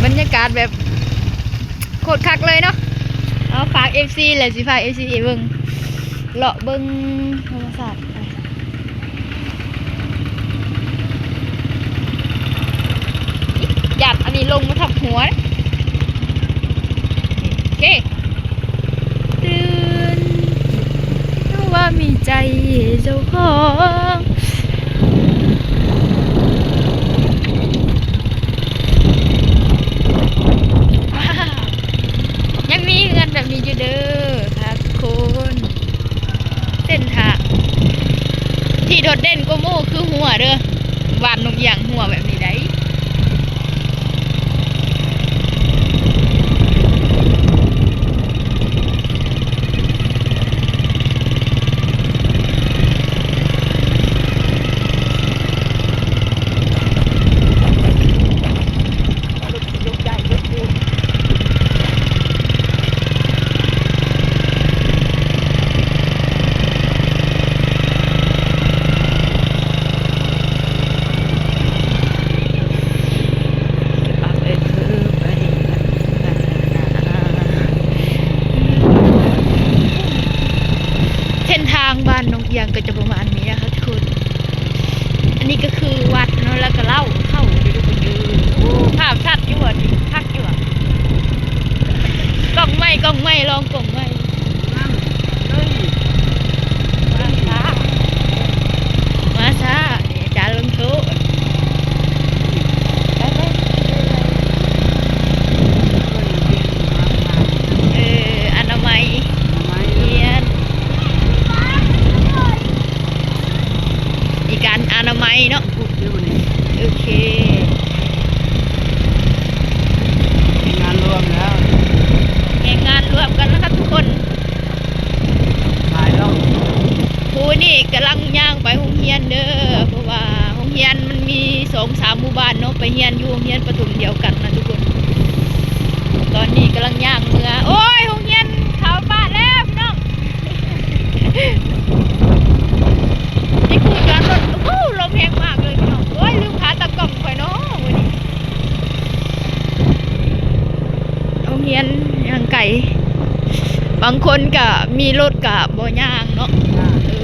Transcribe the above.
ບັນຍາກາດແບບໂຄດຄັກເລີຍເນາະ. ເອົາ ຝາກເອັຟຊີ ແລະ ຊິພາເອັຟຊີໄປເບິ່ງ ເລາະເບິ່ງທຳມະຊາດ. ຢ້ານອັນນີ້ລົງມາທັບຫົວເດ້. ໂອເຄ ຕື່ນ ຮູ້ວ່າມີໃຈເຈົ້າຂອງ. ຍັງມີເຮືອນແບບນີ້ຢູ່ເດີ ພາທຸກຄົນ. ເສັ້ນທາງທີ່ໂດດເດັ່ນກວ່າໝູ່ຄືຮົ້ວເດີ ບ້ານນົກຢາງຮົ້ວແບບນີ້ໄດ໋. ເສັ້ນທາງບ້ານນົກຢາງກໍຈະປະມານນີ້ນະຄະທຸກຄົນ. ອັນນີ້ກໍຄືວັດເນາະ ແລ້ວກໍເລົ້າເຂົ້າເດີທຸກຄົນເດີ. ໂອ້ ພາບຊັດຢູ່ບໍ່ນີ້ ຄັກຢູ່ບໍ່? ກ້ອງໃໝ່ ກ້ອງໃໝ່ ລອງກ້ອງໃໝ່. ມາຊ້າ ມາຊ້າ ອາຈານລົງໂທດ. ໄປ ໄປ ເອີ ອະນາໄມ ຮຽນ ມີການອະນາໄມເນາະ. ໂອເຄ ແຮງງານລວມແລ້ວ ແຮງງານລວມກັນແລ້ວຄັບທຸກຄົນ. ຫາຍແລ້ວ ຜູ້ນີ້ກຳລັງຍ່າງໄປໂຮງຮຽນເດີ ເພາະວ່າໂຮງຮຽນມັນມີສອງສາມໝູ່ບ້ານເນາະ ໄປຮຽນຢູ່ໂຮງຮຽນປະຖົມດຽວກັນນະທຸກຄົນ. ຕອນນີ້ກຳລັງຍ່າງເມືອ ໂອ້ຍ ໂຮງຮຽນເຂົ້າບ້ານແລ້ວພີ່ນ້ອງ. ນີ້ຄືຈອດລົດ ໂອ້ໂຫ ລົມແຮງມາກເລີຍພີ່ນ້ອງ. ໂອ້ຍ ລືມຂາຕາກ້ອງຂ້ອຍເນາະມື້ນີ້. ໂຮງຮຽນຍ່າງໄກ ບາງຄົນກະມີລົດກະບໍ່ຍ່າງເນາະ. ເອີ